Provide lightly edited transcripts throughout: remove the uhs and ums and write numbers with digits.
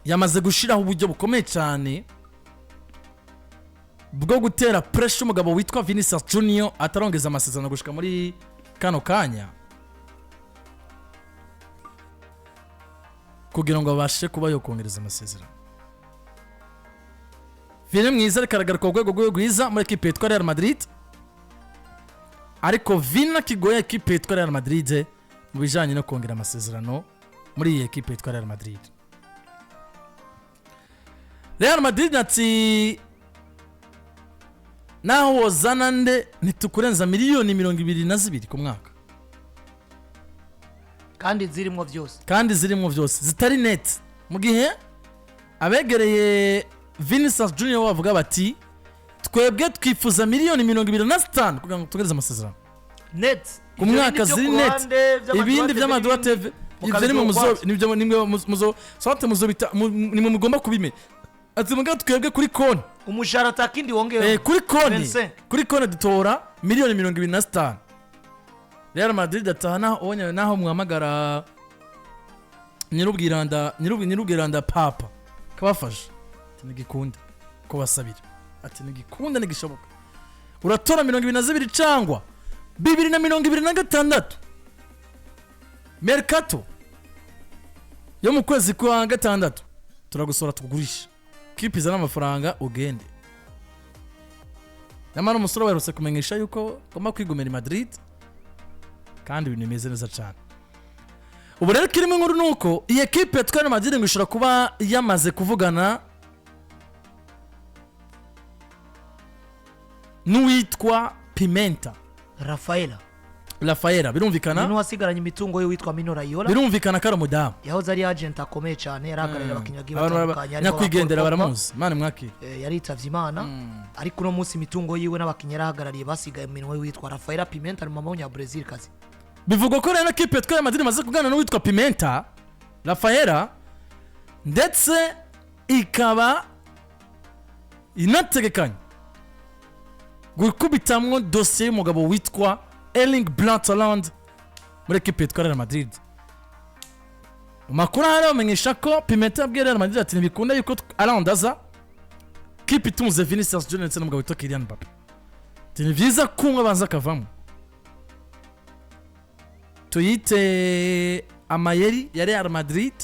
Yamaze gushyiraho uburyo bukomeye cyane bwo gutera pressure umugabo witwa Vinicius Junior atarongeza amasezerano gushika muri kano kanya, kugira ngo abashe kuba yokongereza amasezerano. Vini mwiza ariko aragaragara ku rwego rwe rwiza muri ekipe yitwa Real Madrid, ariko Vini akigoye ekipe yitwa Real Madrid mu bijyanye no kongera amasezerano muri iyi ekipe yitwa Real Madrid. Real Madrid ati: "Naho wozana nde, ntitukurenza miliyoni 22 ku mwaka." Kandi zirimo byose. Kandi zirimo byose, zitari net, mu gihe abegereye Vinicius Junior bavuga bati: "Twebwe twifuza miliyoni 25 kugira ngo tugereze amasezerano." Net. Ku mwaka, ziri net. Ibindi by'ama droits TV, ibyo nimwe muzo, nibyo nimwe muzo soit muzobita, nimwe mugomba kubimenya. Ati: "Mugabo twebwe kuri konti, umushahara atakindi wongeyeho. Kuri konti, 25. Kuri konti dutora miliyoni 25." Real Madrid ataha naho ubonye naho muhamagara nyirubwiranda papa kabafasha, ati: "Ntigikunda kubasabira." Ati: "Ntigikunda, ntigishoboka. Uratora 22 cyangwa 2026 mercato yo mu kwezi kwa gatandatu turagusora tukugurisha, kipe izana amafaranga ugende." Nyamara umusore baherutse kumenyesha yuko agomba kwigumira i Madrid kandi ibintu bimeze neza cyane. Ubu rero kirimo inkuru ni uko iyi ekipe yatwaye Real Madrid ngo ishobora kuba yamaze kuvugana n'uwitwa Pimenta. Rafaela. Rafaela, birumvikana. Ni wasigaranye imitungo ye witwa Mino Raiola. Birumvikana ko ari umudamu. Yahoze ari agent akomeye cyane, yarahagarariye abakinnyi bagiye Abantu batandukanye harimo ba nyakwigendera Paul Pogba. baramuzi, mani mwakire. Yaritavye Imana, ariko uno munsi imitungo yiwe n'abakinnyi yarahagarariye basigaye mu minwe witwa Rafaela Pimenta, ni mama w'umunyabrazil kazi. Bivugwa ko rero ekipe yatwaye Madrid imaze kuganira n'uwitwa Pimenta Rafaela, ndetse ikaba inategekanye gukubitamwo dosiye y'umugabo witwa Erling Braut Haaland muri ekipe yitwa Real Madrid. Mu makuru ahari bamenyesha ko Pimenta yabwiye Real Madrid ati: "Ntibikunda yuko Haaland aza kipe itunze Vinicius Junior ndetse n'umugabo witwa Kylian Mbappe." Ati: "Ni byiza ko umwe abanza akavamo." Tuyite amayeri ya Real Madrid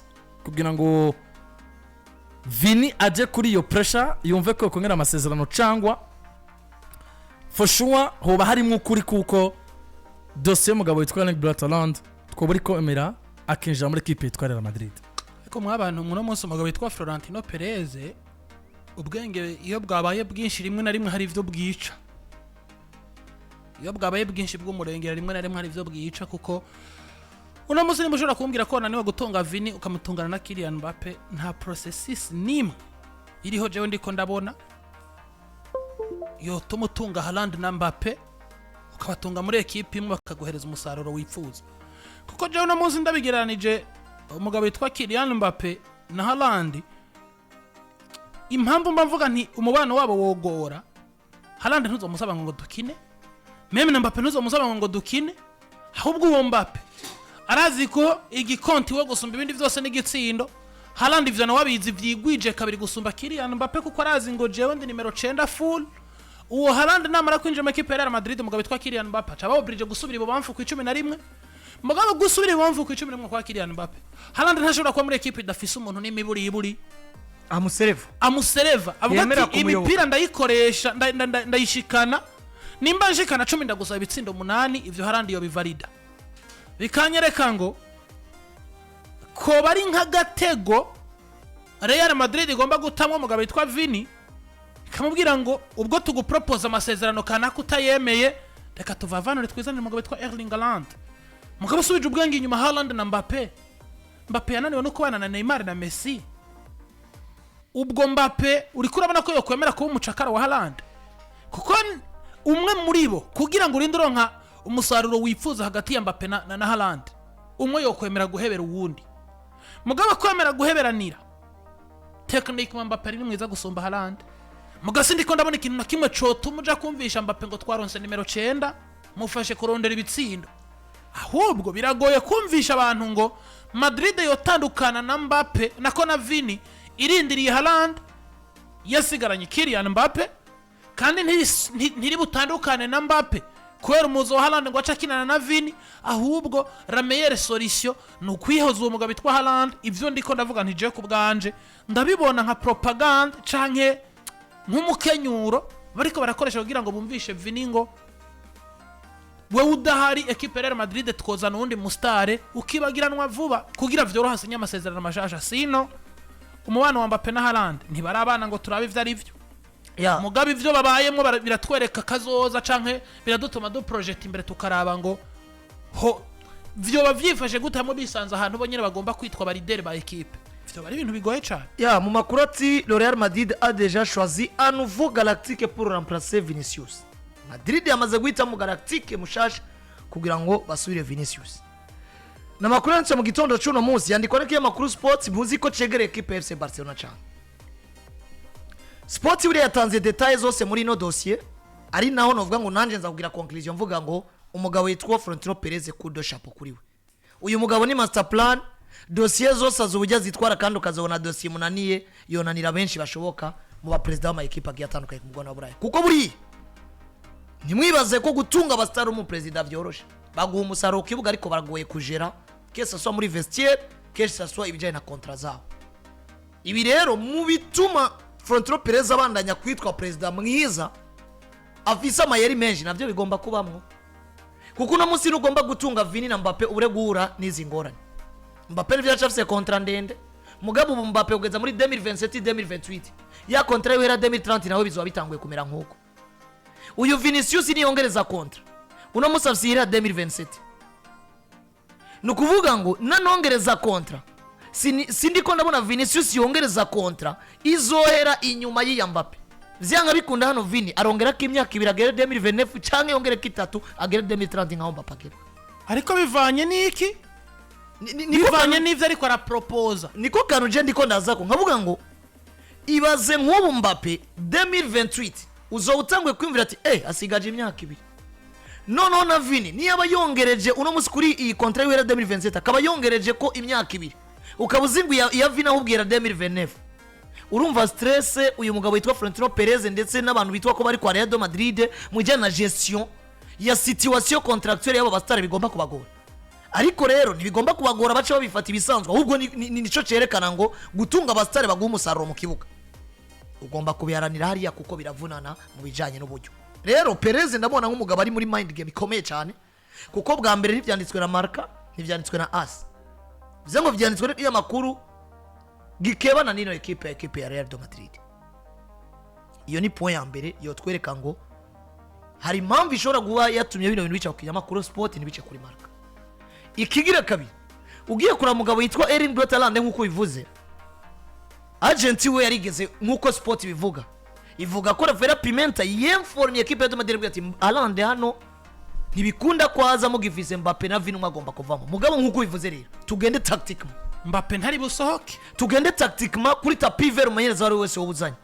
kugira ngo Vini ajye kuri iyo pressure, yumve ko yakongera amasezerano, cyangwa for sure hoba harimo ukuri, kuko dosiye y'umugabo witwa Erling Braut Haaland twaba uri kwemera akinjira muri ekipe yitwa Real Madrid. Ariko mwabantu, muno munsi umugabo witwa Florentino Perez, ubwenge iyo bwabaye bwinshi rimwe na rimwe hari ibyo bwica. Iyo bwabaye bwinshi bw'umurengera, rimwe na rimwe hari ibyo bwica, kuko uno munsi niba ushobora kumbwira ko wananiwe gutunga Vini ukamutungana na Kylian Mbappe, nta processus n'imwe iriho jewe ndiko ndabona yotuma utunga Haaland na Mbappe, ukabatunga muri ekipi imwe, bakaguhereza umusaruro wifuza. Kuko jewe uno munsi ndabigereranije, umugabo witwa Kylian Mbappe na Haaland, impamvu mba mvuga nti umubano wabo wogora, Haaland ntuzomusaba ngo dukine, même na Mbappe ntuzomusaba ngo dukine. Ahubwo uwo Mbappe arazi ko igikonti we gusumba ibindi byose n'igitsindo. Haaland ivyo nawe abizi vyigwije kabiri gusumba Kylian Mbappe, kuko arazi ngo jewe ndi nimero 9 full. Uwo Haaland namara kwinjira mu ekipe ya Real Madrid, umugabo witwa Kylian Mbappe aca obligé gusubira ibubamfu ku 11. Mugabo gusubira ibubamfu ku 11 kwa Kylian Mbappe, Haaland ntashobora kuba muri ekipe idafise umuntu n'imiburiburi amusereva. Amusereva, avuga Yemera ati kumuyoboka. "Imipira ndayikoresha, ndayishikana. Nimba nshikana 10, ndagusaba ibitsindo 8." Ivyo Haaland yo bivalida, bikanyereka ngo koba ari nk'agatego Real Madrid igomba gutamwo umugabo witwa Vini, ikamubwira ngo: "Ubwo tugupropose amasezerano kanaka utayemeye, reka tuvavanure twizanire umugabo witwa Erling Haaland." Mugabo usubije ubwenge inyuma, Haaland na Mbappe, Mbappe yananiwe no kubana na Neymar na Messi. Ubwo Mbappe uriko urabona ko yokwemera kuba umucakara wa Haaland? Kuko umwe muri bo, kugira ngo urinde uronka umusaruro wifuza hagati ya Mbappe na Haaland, umwe yokwemera guhebera uwundi. Mugabo kwemera guheberanira, technique Mbappe ari mwiza gusumba Haaland. Mugasi ndiko ndabona ikintu na kimwe cotuma uja kumvisha Mbappe ngo twaronse nimero 9, mufashe kurondera ibitsindo. Ahubwo biragoye kumvisha abantu ngo Madrid yotandukana na Mbappe nako na Vini. Irindiriye Haaland, yasigaranye Kylian Mbappe, kandi ntiri butandukane na Mbappe kubera umuzo wa Haaland ngo ace akinana na Vini. Ahubwo la meilleure solution ni ukwihoza uwo mugabo witwa Haaland. Ivyo ndiko ndavuga, ntije ku bwanje ndabibona nka propagande canke nk'umukenyuro bariko barakoresha kugira ngo bumvishe Vini ngo wewe udahari, ekipe ya Real Madrid twozana uwundi mu star ukibagiranwa vuba, kugira vyoroha asinye amasezerano mashasha. Sino umubano wa Mbappe na Haaland ntibarabana ngo turabe ivyo ari vyo. Mugabe ivyo babayemo biratwereka kazoza canke biradutuma duprojeta imbere, tukaraba ngo ho vyoba vyifashe gute hamwe bisanze ahantu bo nyene bagomba kwitwa ba leader ba ekipe. Vyoba ari ibintu bigoye cane. Ya, mu makuru ati le Real Madrid a déjà choisi un nouveau galactique pour remplacer Vinicius. Madrid yamaze guhitamo galactique mushasha kugira ngo basubire Vinicius. Ni amakuru yanditse mu gitondo cy'uno munsi, yandikwa n'ikinyamakuru Sports, muzi ko cegereye ekipe FC Barcelona cyane. Sports buriya yatanze détails zose muri ino dosiye, ari naho novuga ngo nanjye nza kugira conclusion mvuga ngo umugabo yitwa Florentino Perez, coup de chapeau kuri we. Uyu mugabo ni master plan, dosiye zose azi uburyo azitwara, kandi ukazabona dosiye munaniye yonanira benshi bashoboka mu baperezida b'amayikipe agiye atandukanye ku mugabane wa Burayi. Kuko buriya ntimwibaze ko gutunga aba star umuperezida byoroshe. Baguha umusaruro ku kibuga, ariko baragoye kujera, que ce soit muri vestiaire, que ce soit ibijyanye na contrat zabo. Ibi rero mu bituma Florentino Perez abandanya kwitwa perezida mwiza afise amayeri menshi, nabyo bigomba kubamwo, kuko uno munsi ntugomba gutunga Vini na Mbappe ubure guhura n'izi ngorane. Mbappe nivyo yacafise contrat ndende, mugabo ubu Mbappe kugeza muri 2027, 2028, ya contrat yiwe 2030 nawe bizoba bitanguye kumera nk'uko. Uyu Vinicius niyongereza contrat, uno munsi afise ihera 2027, ni ukuvuga ngo nanongereza contrat, sindiko ndabona Vinicius yongereza contrat izohera inyuma y'iya Mbappe. Vyanga bikunda hano Vini arongerako imyaka 2 agere 2029, canke yongereko 3 agere 2030 nkaho Mbappe agera. Ariko bivanye n'iki? Niko Bivanye n'ivyo ariko arapropoza. Niko kantu je ndiko ndazako nkavuga ngo ibaze nk'ubu Mbappe 2028 uzoba utanguye kwiyumvira ati asigaje imyaka 2. Noneho na Vini niyaba yongereje uno munsi kuri iyi contrat yiwe ya 2027, akaba yongereje ko imyaka 2, ukaba uzi ngo iya Vini ahubwira 2029. Urumva stress uyu mugabo witwa Florentino Perez ndetse n'abantu bitwa ko bari kwa Real de Madrid mu bijyanye na gestion ya situation contractuelle y'aba ba star bigomba kubagora. Ariko rero ntibigomba kubagora bace babifata ibisanzwe, ahubwo nico cyerekana ngo gutunga aba star baguha umusaruro mu kibuga ugomba kubiharanira hariya, kuko biravunana mu bijyanye n'uburyo. Rero Perez ndabona nk'umugabo ari muri mind game ikomeye cyane, kuko bwa mbere ntibyanditswe na Marca, ntibyanditswe na AS, bivuze ngo byanditswe n'amakuru gikebana n'ino ekipe ya Real de Madrid. Iyo ni point ya mbere yotwereka ngo hari impamvu ishobora kuba yatumye bino bintu bica ku kinyamakuru Sport, ntibice kuri Marca. Ikigira kabiri, ugiye kureba mugabo yitwa Erling Braut Haaland, nk'uko bivuze, agent we yarigeze, nk'uko Sport bivuga, ivuga ko Rafaela Pimenta yemformye ekipe ya Madrid ati Haaland hano ntibikunda kwaza mugifise Mbappe na Vini, umwe agomba kuvamo. Mugabo nk'uko bivuze rero, tugende tactiquement. Mbappe ntari busohoke. Tugende tactiquement kuri tapis vert, umumenyereza uwo ari we wese wubuzanye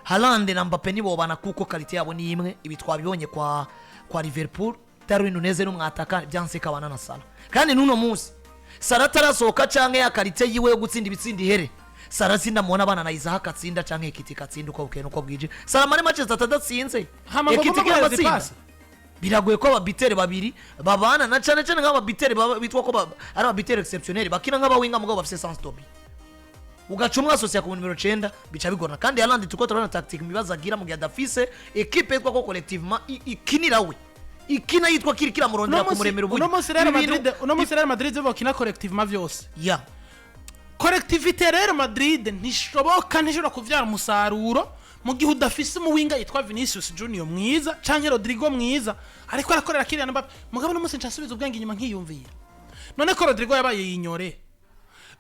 Haaland na Mbappe ntibobana, kuko qualité yabo ni imwe. Ibi twabibonye kwa Liverpool, Darwin Nunez n'umwataka byanse kabana na Salah, kandi n'uno munsi Salah atarasohoka canke ya qualité yiwe yo gutsinda ibitsinda ihere, Salah sindamubona abana na Isaac atsinda canke Ekitike atsinda uko bukeye nuko bwije. Salah muri Manchester atadatsinze, Hama ngo Ekitike gume guhereza abatsinda. ipasi. Biragoye ko aba buteur babiri babana, na cyane cyane nk'aba buteur bitwa ko ari aba buteur exceptionnel, bakina nk'aba winger mugabo bafise sens de but, ugaca umwasosiya ku nimero 9, bica bigorana. Kandi Haaland tuko turabona tactique imibazo agira mu gihe adafise equipe yitwa ko collectivement ikinira we, ikina yitwa kiri kiramurondera kumuremera uburyo. Uno munsi Real Ibi bintu- Madrid, uno munsi Real Madrid bakina collectivement vyose. Collectivité Real Madrid ntishoboka, ntishobora kuvyara umusaruro mu gihe udafise umu winger yitwa Vinicius Junior mwiza canke Rodrigo mwiza ariko arakorera Kylian Mbappe. Mugabo uno munsi nca nsubiza ubwenge inyuma nkiyumvira, none ko Rodrigo yabaye yinyore,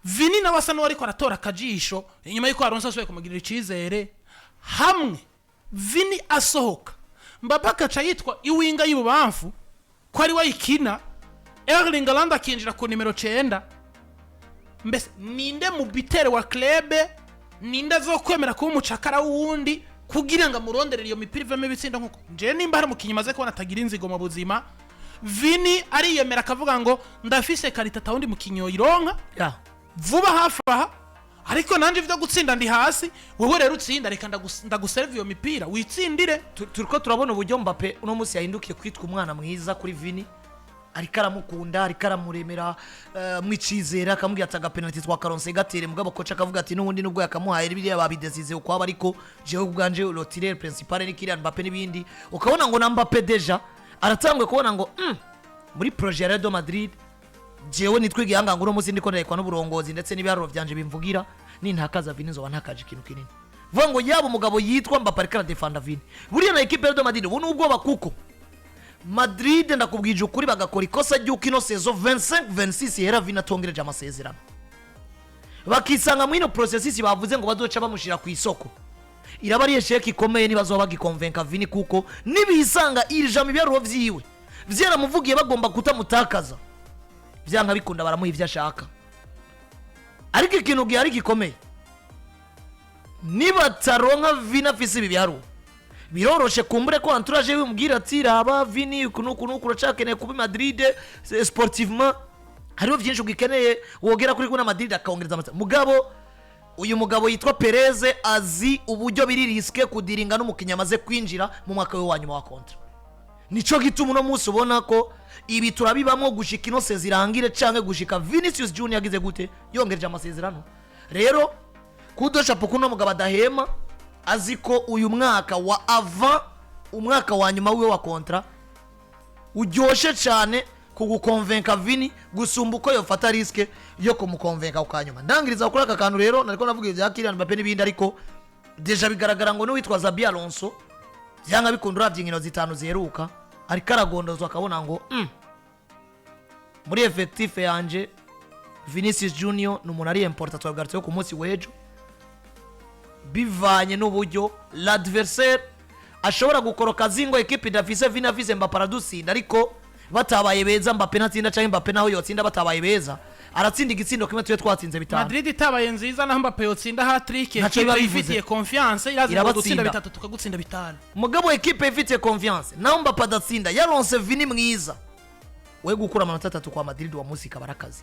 Vini nawe asa n'uwariko aratora akajisho inyuma y'uko Alonso asubiye kumugirira icizere, hamwe Vini asohoka, Mbappe akaca yitwa i winger y'ibubamfu ko ari we ayikina, Erling Haaland akinjira ku nimero 9, mbese ninde mu buteur wa club? Ninde azokwemera kuba umucakara w'uwundi kugira ngo amuronderere iyo mipira ivemo ibitsindo? Nkuko njewe nimba hari umukinnyi maze kubona atagira inzigo mu buzima, Vini ariyemera akavuga ngo ndafise qualité atawundi mukinnyi yoyironka vuba hafi aha. Ariko nanje ivyo gutsinda ndi hasi. Wewe rero utsinda, reka ndaguserve iyo mipira witsindire. Turiko turabona uburyo Mbappe uno munsi yahindukiye kwitwa umwana mwiza kuri Vini, ariko aramukunda, ariko aramuremera mu icizere, akamubwira ati agapenalty twakaronse gatere. Mugabo coach akavuga ati n'ubundi nubwo yakamuhaye biriya babidesize ukwabo, ariko jewe ubwanje le tireur principal ni Kylian Mbappe n'ibindi. Ukabona ngo na Mbappe déjà aratanguye kubona ngo muri projet ya Real Madrid jewe nitwa igihanganga uno munsi, ndiko ndarekwa n'uburongozi ndetse n'ibiharuro vyanje bimvugira, nintakaza Vini nzoba ntakaje ikintu kinini. Vuga ngo yaba umugabo yitwa Mbappe ariko aradefanda Vini buriya na equipe ya Real Madrid ubu ni ubwoba, kuko Madrid, ndakubwije ukuri, bagakora ikosa ry'uko ino saison 25 26 ihera Vini atongereje amasezerano, bakisanga muri ino processus bavuze ngo bazoca bamushira ku isoko, iraba ari échec ikomeye nibazoba bagikonvenka Vini, kuko nibisanga iri jambo ibiharuro vyiwe vyaramuvugiye bagomba kutamutakaza, vyanka bikunda baramuha ivyo ashaka. Ariko ikintu gihari gikomeye, nibataronka Vini afise ibi biharuro, biroroshe kumbure ko entourage bimubwira ati raba Vini, uku nuku nuku, uracakeneye kuba i Madrid, sportivement hariho byinshi ugikeneye wogera kuri kuna Madrid, akongereza mugabo uyu mugabo yitwa Perez azi uburyo biri risqué kudiringa n'umukinnyi amaze kwinjira mu mwaka we wa nyuma wa contrat. Nico gituma uno munsi ubona ko ibi turabibamwo gushika ino saison irangire canke gushika Vinicius Junior yagize gute yongereje amasezerano. Rero kudo chapeau kuno mugabo adahema, azi ko uyu mwaka wa avant umwaka wa nyuma wiwe wa contrat uryoshe cyane kugukonvenka Vini gusumba uko yofata risque yo kumukonvenka ukanyuma. Ndangiriza kuri aka kantu rero, nariko navuga ibya Kylian Mbappe n'ibindi, ariko déjà bigaragara ngo n'uwitwa Xabi Alonso byanga bikunda, uravye inkino zitanu ziheruka ariko aragondozwa, akabona ngo muri effectif yanje Vinicius Junior ni umuntu ari important. Twagarutseho ku munsi w'ejo, bivanye n'uburyo l'adversaire ashobora gukoroka zingo ekipe idafise Vini, afise Mbappe aradutsinda, ariko batabaye beza Mbappe ntatsinda, canke Mbappe naho yotsinda batabaye beza aratsinda igitsindo kimwe, tuye twatsinze bitanu. Madrid itabaye nziza, naho Mbappe yotsinda hat-trick, Ntaco biba ekipe bivuze. ifitiye confiance irazi ngo Irabatsinda. dutsinda bitatu tukagutsinda bitanu. Mugabo ekipe ifitiye confiance, naho Mbappe adatsinda, yaronse Vini mwiza we, gukura amanota atatu kwa Madrid wa munsi ikaba ari akazi.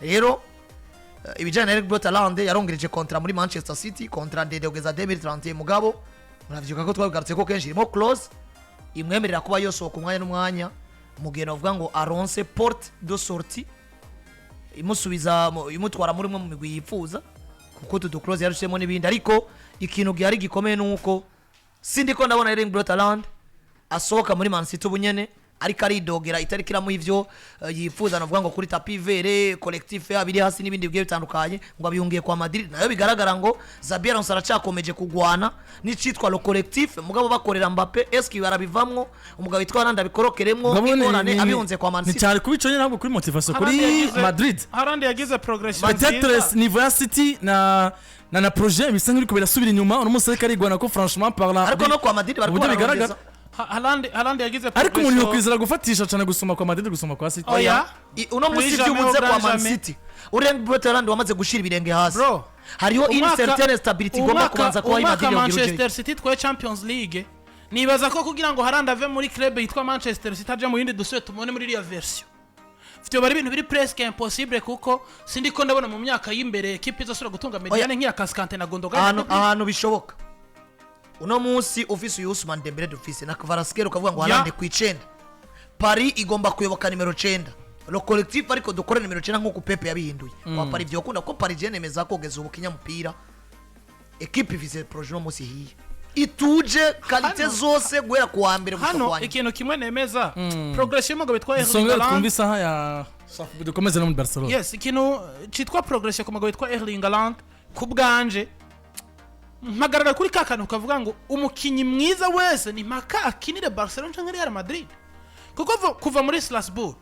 Rero ibijyanye na Eric Haaland, yarongereje contrat muri Manchester City, contrat ndende kugeza 2031. Mugabo muravyuka ko twabigarutse ko kenshi irimo clause imwemerera kuba yosohoka umwanya n'umwanya, mu gihe navuga ngo aronse porte de sortie imusubiza imutwara muri umwe mu migwi yifuza, kuko utu duclause yarushemo n'ibindi. Ariko ikintu gihari gikomeye ni uko sindi ko ndabona Erling Braut Haaland asohoka muri Man City ubu nyene, ariko aridogera itariki iramuha ivyo yifuza, navuga ngo kuri tapis vert, collectif yabo iri hasi n'ibindi bigiye bitandukanye, ngo abiyungiye kwa Madrid. Nayo bigaragara ngo Xabi Alonso aracakomeje kugwana n'icitwa le collectif, mugabo bakorera Mbappe. Eski barabivamwo, umugabo witwa Haaland abikorokeremwo Mugabo ingorane abihunze kwa Man ni City. cyane kuba ico nyine, ntabwo kuri motivation kuri Haaland Madrid. Haaland yagize progression Peut-être nziza. niveau ya City na projet bisa nk'ibiriko birasubira inyuma uno munsi, ariko arigwana ko franchement parlant Ariko no kwa Madrid bariko uburyo bararondeza. bigaragara. Haaland yagize Ariko umuntu progression. yokwizera gufatisha cyane gusoma kwa Madrid gusoma kwa City? Oya. Uno munsi Plus ibyo jamais, ubuze au kwa grand Man jamais. City, Erling Braut Haaland wamaze gushira ibirenge hasi, Bro, hariho une certaine stabilité igomba kubanza kuba umwaka Madrid yogira uje. Manchester City itwaye Champions League, nibaza ko kugira ngo Haaland ave muri club yitwa Manchester City aje mu yindi dusubire tumubone muri iriya version, vyoba ari ibintu biri presque impossible, kuko sindi ko ndabona mu myaka y'imbere ekipe izasubira gutunga médiane nk'iya Cascante na Gundogan. Ahantu bishoboka uno munsi, ufise uyu Ousmane Dembele dufise na Kvaratskhelia, ukavuga ngo Haaland ku icenda, Paris igomba kuyoboka nimero 9, le collectif, ariko dukore nimero 9 nk'uko Pepe yabihinduye kwa Paris. Vyokunda ko Paris je nemeza ko kugeza ubu kinyamupira ekipe ifise projet uno munsi hiye ituje qualité zose guhera ku wa mbere gushika ku Hano wa nyuma. ikintu kimwe nemeza, progression y'umugabo witwa Erling Dusongere Haaland. twumve isaha ya dukomeze no muri Barcelona. Yes, ikintu cyitwa progression ku mugabo witwa Erling Haaland, ku bwanje mpagarara kuri ka kantu kavuga ngo umukinnyi mwiza wese ni mpaka akinire Barcelona cyangwa Real Madrid, kuko kuva muri Strasbourg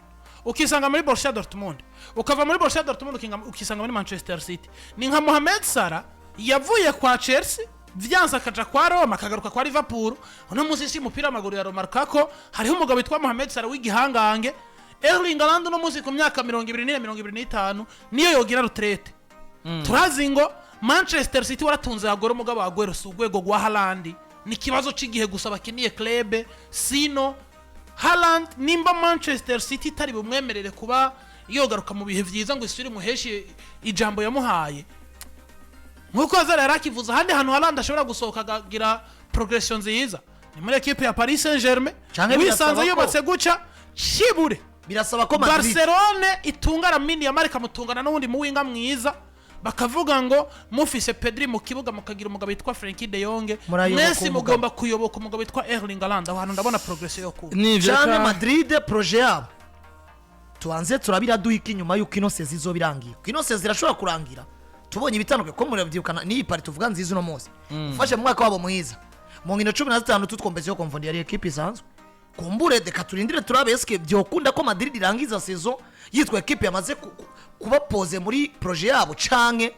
ukisanga muri Borussia Dortmund, ukava muri Borussia Dortmund ukisanga muri Manchester City, ni nka Mohamed Salah yavuye kwa Chelsea vyanse akaja kwa Roma, akagaruka kwa Liverpool. Uno munsi si umupira w'amaguru ya Roma ko hariho umugabo witwa Mohamed Salah w'igihangange. Erling Haaland uno munsi ku myaka 24, 25, niyo yogira retraite, turazi ngo Manchester City waratunze Aguero, umugabo wa Aguero si urwego rwa Haaland, ni ikibazo cy'igihe gusa bakiniye club. Sino Haaland, nimba Manchester City itari bumwemerere kuba yogaruka mu bihe byiza ngo isubire muheshe ijambo yamuhaye. Nkuko Hazard yari akivuze, ahandi hantu Haaland ashobora gusohoka akagira progression nziza ni muri ekipe ya Paris Saint Germain. Canke Wisanze birasaba ko- yubatse guca cibure Birasaba ko Madrid Barcelone itunga Lamine Yamal, ikamutungana n'uwundi muwinga mwiza, bakavuga ngo mufise Pedri mu kibuga, mukagira umugabo witwa Frenkie de Jong, Murayoboka mwese umugabo. Mugomba kuyoboka umugabo witwa Erling Haaland. Aho hantu ndabona progression yo kuba. Nivyo. Canke Madrid, projet yabo tubanze turabira duhika inyuma yuko ino saison izoba irangiye, kuko ino saison irashobora kurangira tubonye ibitandukanye, ko murabyibukana n'iyi pari tuvuga nziza uno munsi ufashe mu mwaka wabo mwiza mu nkino 15 tutwombezeho komfondi yari ekipe isanzwe. Kumbure reka turindire turabe eske byokunda ko Madrid irangiza saison yitwa ekipe yamaze kuba posée muri projet yabo, canke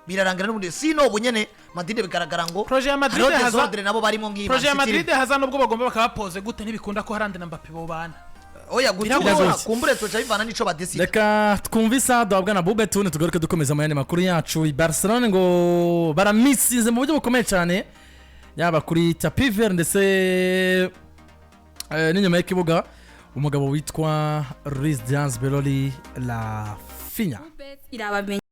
birarangira n'ubundi sino ubu nyene Madrid bigaragara ngo Projet ya Madrid hariho désordre nabo barimo nk'iyi Projet ya Man City. Madrid haza nubwo bagomba bakabapoze gute, ntibikunda ko Haaland na Mbappe bobana. Oya, Biragoye. gutura kumbure tuca bivana n'ico badesida. Reka twumve isaha duhabwa na Bube, tubundi tugaruke dukomeza mu yandi makuru yacu. I Barcelone ngo baramisize mu buryo bukomeye cyane, yaba kuri tapis vert ndetse n'inyuma y'ikibuga, umugabo witwa Luis Diaz Beroli Rafinha. Irabamenya.